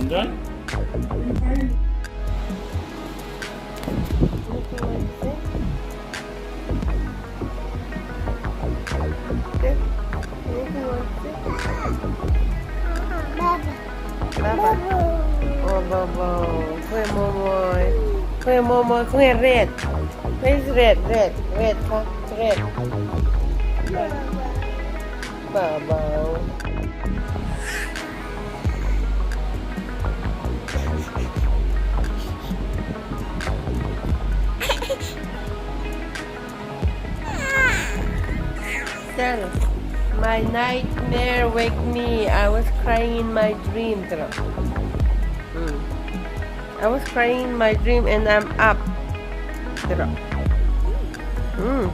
Done? Baba. Oh, Bobo. Kuya Momoy. Kuya Momoy. Kuya Red. Where is Red? Red. Red. Huh? Red. Baba. Tell. My nightmare wake me. I was crying in my dream. Tara. I was crying in my dream and I'm up. Tara. Oh.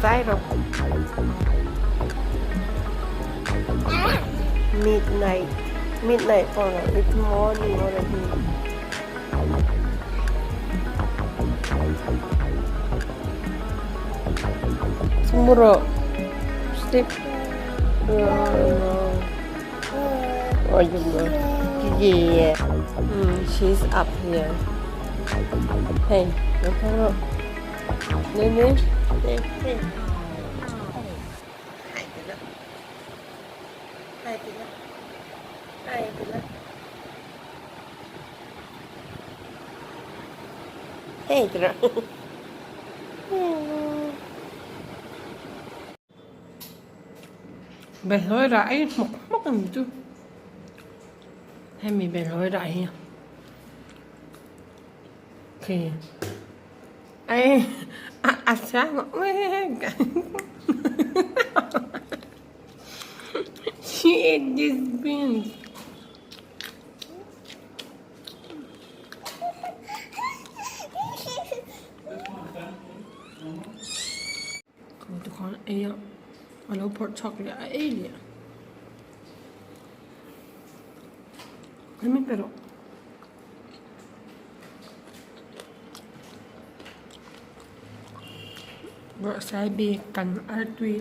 Viral. Midnight. Midnight for it's morning already. Tomorrow. Sleep. Oh, oh, you know. Yeah. She's up here. Hey, no Nene. Hey, hey. Hi, Tina. Hi, Tina. Hey, Tina. Behloi rai hmuk hmuk ang chu. Hemi behloi rai hi. Khi. Ai a a sang She ate these beans. Tikhan ei a a lo phawrh chhuak leh a ei leh hemi pe rawh bawrhsaibe kan artui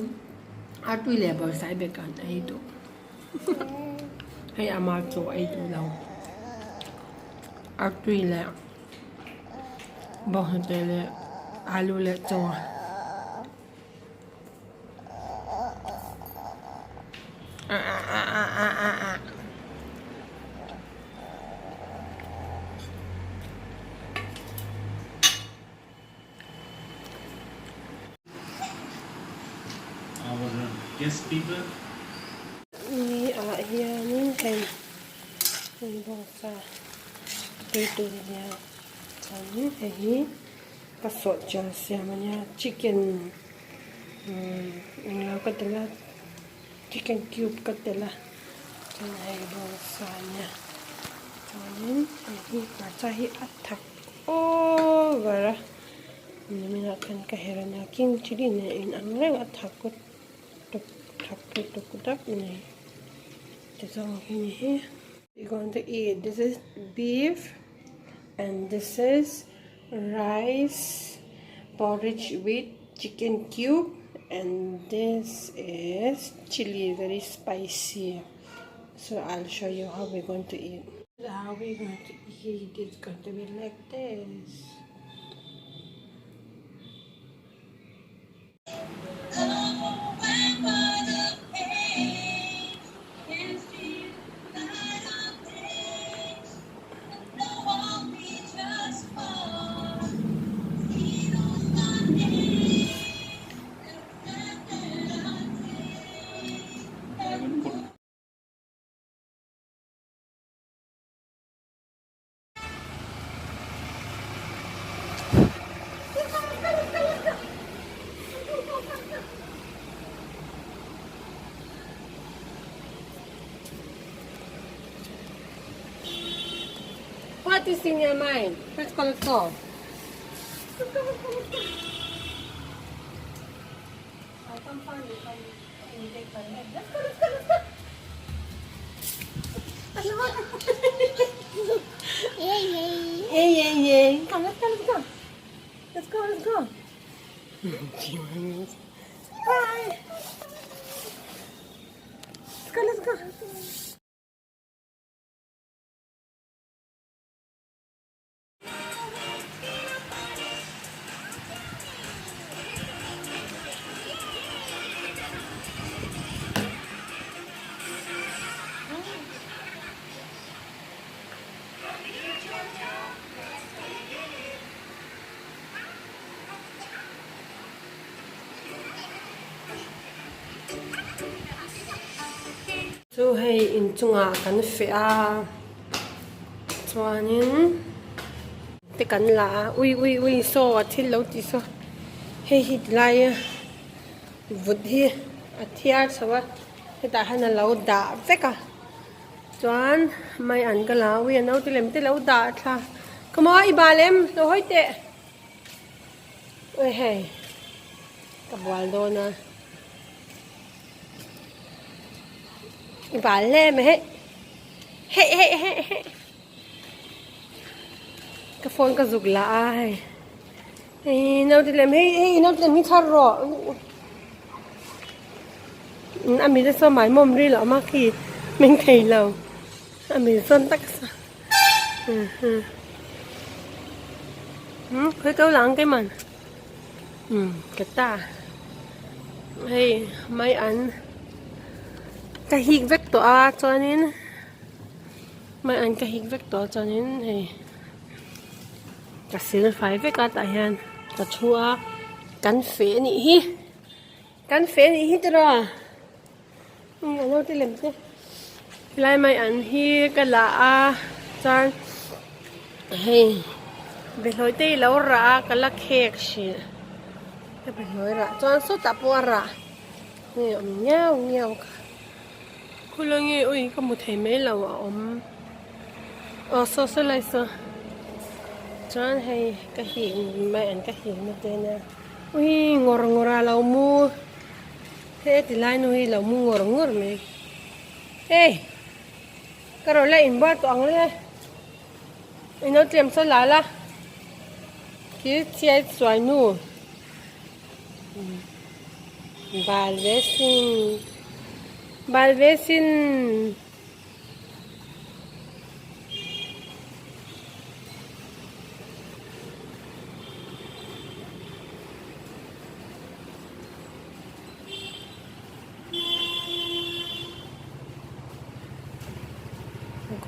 artui leh bawrhsaibe kan ei duh hei ama chaw ei duh lo artui leh. Bawnghnute leh alu leh chaw. Our guest speaker. Ni ah hianin hei hei bawngsa tui tur ania chuanin hei hi ka sawh chian siam ania chicken umm englo ka tel a chicken cube ka tel a chuan hei bawngsa ania chuanin hei hi hmarcha hi a thak over a niminah khan ka herh ania king chilli nen in ang reng a thak tuk thak lutuk dap mai ti zawng hi ni hi. We going to eat this is beef and this is rice porridge with chicken cube and this is chili very spicy so I'll show you how we're going to eat. How we're going to eat it's going to be like this. What is in your mind? Let's go, let's go. Let's go, let's go, let's go. Let's go, let's go, let's go. Hey, hey, hey. Come, let's go, let's go. Let's go, let's go. Bye. Let's go, let's go. Chu hei inchungah kan feh a chuanin te kan la a ui ui ui saw a thil lo tih saw hei hi tilai a vut hi a thiar chho a hetah hian a lo dah vek a. Chuan mai an ka la ui a naute lem te lo dah thla come on i bal em lo hawi teh ui hei ka bual dawn a i bal hle mai hei hei hei hei hei ka phone ka zuk la a hei hei naute lem hei hei naute lem hi chhar rawh A mil saw maimawm ril a awm a khi meng thei lo a mil sawn tak sa umm khawi ko lang ke man umm ka ta hei mai an ka hik vek tawh a chuanin mai an ka hik vek tawh a chuanin hei ka sil fai vek a tah hian ka thu a kan feh a nih hi. Kan feh nih hi tiraw a naute lem te helai mai an hi ka la a chuan hei behlawi te hi lo rah a ka la khek hrih ka behlawi rah chuan sawtah pawh a rah nge awm ngiau ngiau kha khulai nge ui ka hmu thei mai lo a awm aw saw saw lai saw chuan hei ka hih mai an ka hih na te nia. Ui ngawr ngawr a lo mu he ti lai nu hi lo mu ngawr ngawr mai hei ka rawn la inbual tawh ang le i no tlem saw la la thil chhiat chuai nu bal ve sin bal ve sin.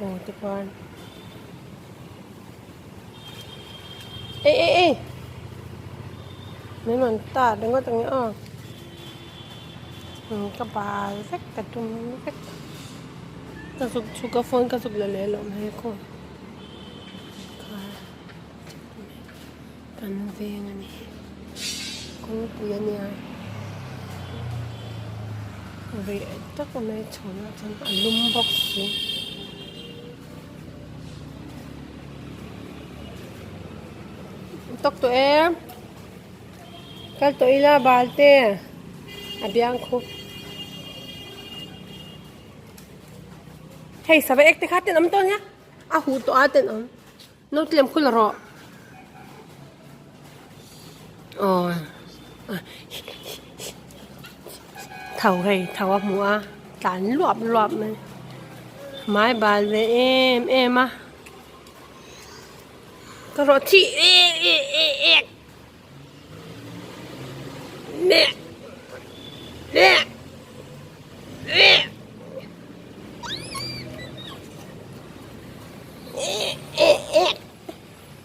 Kawng te khuan ei ei ei min rawn tar ringawt ang e aw ka bal vek ka tum vek. Ka zuk chhuk a phone ka zuk la leh loh mai khaw kan veng a ni kawngpui a nia reh tak mai chhunah chuan a lum bawk si. Tawk tawh e kal tawh ila bal te a biang khu. Hei sava ek te kha ten awm tawh nia a huh tawh a ten awm no tlem khul rawh aw tho hei tho a hmu a tlan luap luap mai hmai bal ve em em a ka rawh thih e e e ek.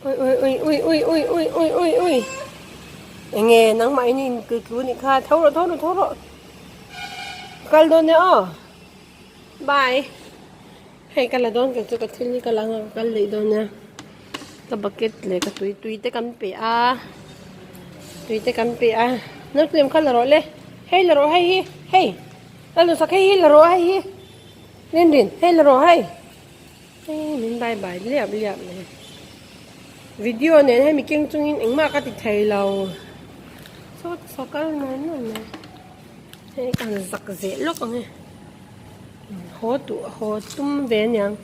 Ui ui ui ui ui ui ui ui ui ui enge nangmah in in tlu tlu nih kha tho rawh tho rawh tho rawh kal dawn e aw bye hei ka la dawn kei chu ka thil hi ka la ang a ka kal leh dawn nia ka bucket leh ka tui tui te kan pe a tui te kan pe a naute kha la rawh le hei la rawh hei hi hei la lusak hei hi la rawh hei hi rin rin hei la rawh hei hei min bye bye liap liap mai video nen hemi keng chungin engmah ka ti thei lo saw saw kal mai mai mai hei ka han zak zeh lawk ang e. Haw duh haw tum ve aniang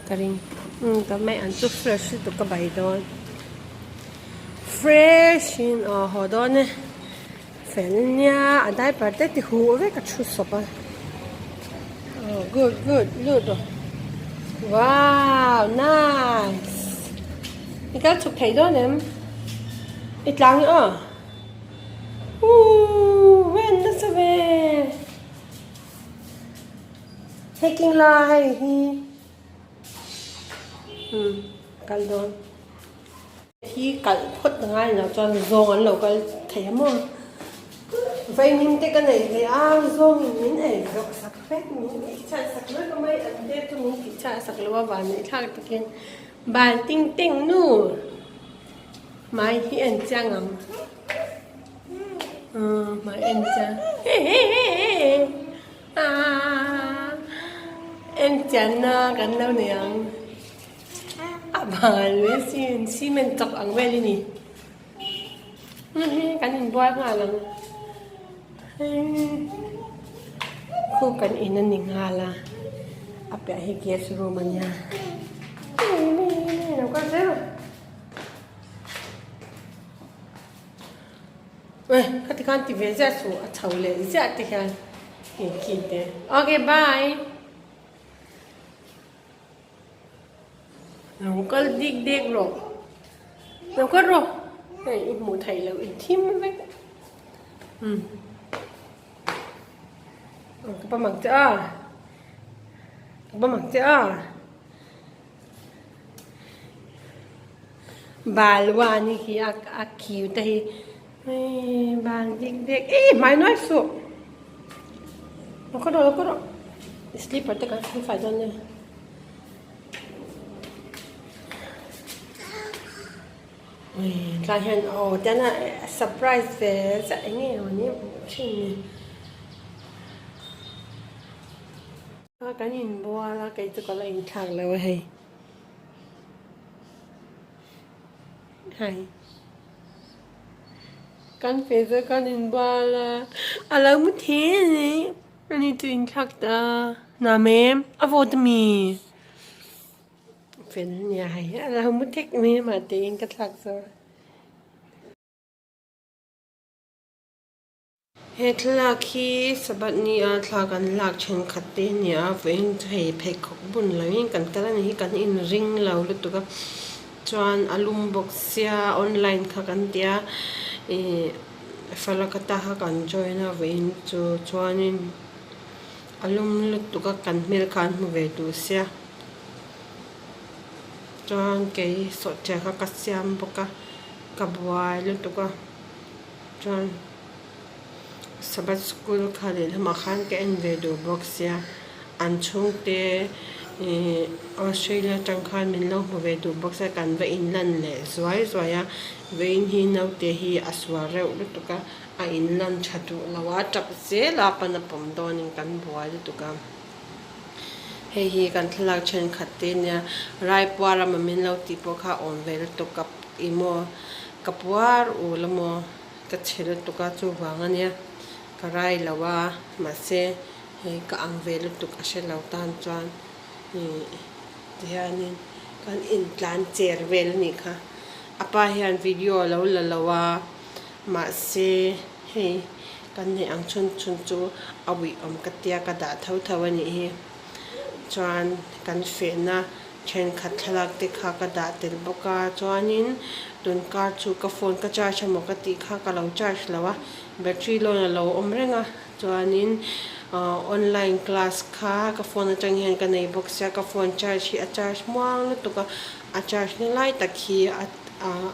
ka ring umm ka mai an chu fresh lutuk ka bai dawn. Fresh in aw haw dawn e. Fel nia a diaper te ti huh vek a thu sawp a. Aw good good lut rawh. Wow nice. I kal chhuk thei dawn em? I tlang i aw. Ooh ven nasa ve. Hiking la hei hi. Umm kal dawn. Hi kalh phawt a ngai lo chuan zawng an lo kal thei a maw. Vaimim te ka nei ve a zawng in min ei zawk sak vek min tih chhiat sak vek a mai an te chu min tih chhiat sak lo a van neih thlak takin bal ting teng nu hmai hi en chiang ang umm hmai en chiang Aaa en chianna kan lo nei ang a bal ve sin cement chawk ang vel i ni kan inbual nghal ang khu kan in a ni nghal a a piah hi guest room a nia lo kal zel Eh khati khan ti ve ziah suh a chho leh ziah te hian in khi te okay bye lo kal dik dek rawh lo kal rawh hei i hmuh theih loh i thim vek umm ka pawm ang che a ka pawm ang che a. Balwa ni hi a kiu te hi hei bal dik dek ih hmai nuai suh lo kawt rawh lo kawt rawh slipper te kan fai dawn nia ui tlai hian aw tiana surprise ve zah eng nge awm ni hmuh thin ni. Kan inbual a kei chu ka la inthlak lo a hei. Hai. Kan fe chu kan inbual a a lo mu thei a ni ani chu inthlak ta nam em a vawt ami fel nia hei a lo mu thek mai a mah tiin ka thlak zawk a. He thlalak hi Sabbath ni a thla kan lak thenkhat te a ni a vawiin chu hei pheikhawk bun loin kan kal a ni hi kan inring lo lutuk a chuan a lum bawk sia online kha kan tia ih falakata kha kan join a vawiin chu chuanin a lum lutuk a kan hmel kha an hmu ve duh sia chuan kei sawhchiah kha ka siam bawk a ka buai lutuk a. Chuan Sabbath school kha lehlamah khan ka en ve duh bawk sia an chhungte ih Australia atang khan min lo hmu ve duh bawk sia kan va inlan leh zuai zuai a vawiin hi naute hi a sual reuh lutuk a a inlan tha duh lo a tap zel a pan a pawm dawnin kan buai lutuk a hei hi kan thlalak thenkhat te nia Raipua rama min lo tih pawh kha a awm ve lutuk a ih maw. Ka puar ul amaw ka chhe lutuk a chuvang ania ka rai lo a mahse hei ka ang ve lutuk a hre lo tan chuan ih tihianin kan intlan cher vel a nih kha a pa hian video a lo la lo a mahse hei kan neih ang chhun chhun chu a uih awm ka tia ka dah tho tho a nih hi chuan kan fehna. Thenkhat thlalak te kha ka dah tel bawk a, chuanin tun kar chu ka phone ka charge emaw ka tih kha ka lo charge lo a, battery loan a lo awm reng a, chuanin ahh online class kha ka phone atang hian ka nei bawk sia, ka phone charge hi a charge muang lutuk a, a charge na lai tak hi a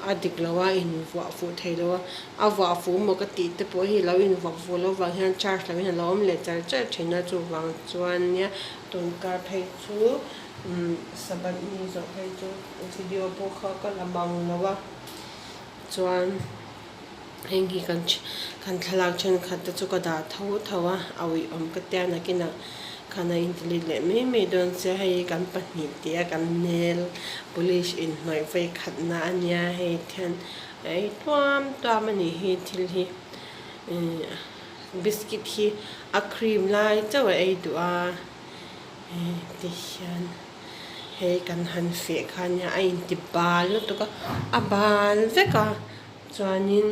a dik lo a, invuah fuh thei lo a, a vuah fuh maw ka tih te pawh hi lo invuah fuh loh vang hian charge loh in a lo awm leh char char thin a, chuvang chuan nia tun kar phei chu. Sabbath ni zawh phei chu video pawh kha ka la mang lo a chuan heng hi kan kan thlalak thenkhat te chu ka dah tho tho a a uiawm ka tia nakinah khan a in delete leh mai mai dawn sia hei kan pahnih tih a kan nail polish inhnawih vei khatna a nia hei thian a ei tuam tuam a nih hi thil hi ih biscuit hi a cream lai chauh a ei duh a. Ti hian hei kan han feh kha nia a inti bal lutuk a a bal vek a Chuanin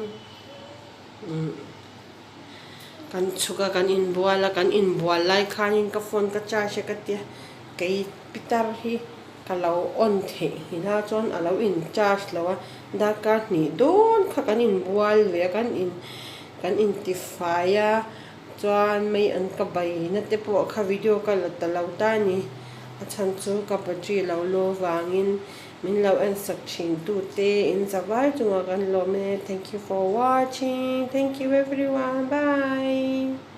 umm kan chhuk a kan inbual a kan inbual lai khanin ka phone ka charge a ka tia kei pitar hi ka lo on theih nghilh a chuan a lo in charge lo a darkar hnih dawn kha kan inbual ve a kan in kan intifai a chuan mei an ka baina te pawh kha video ka la ta lo ta a ni a chhan chu ka battery lo lo vangin. Min lo en sak thin tute in za vai chungah kan lawm e. Thank you for watching. Thank you everyone. Bye.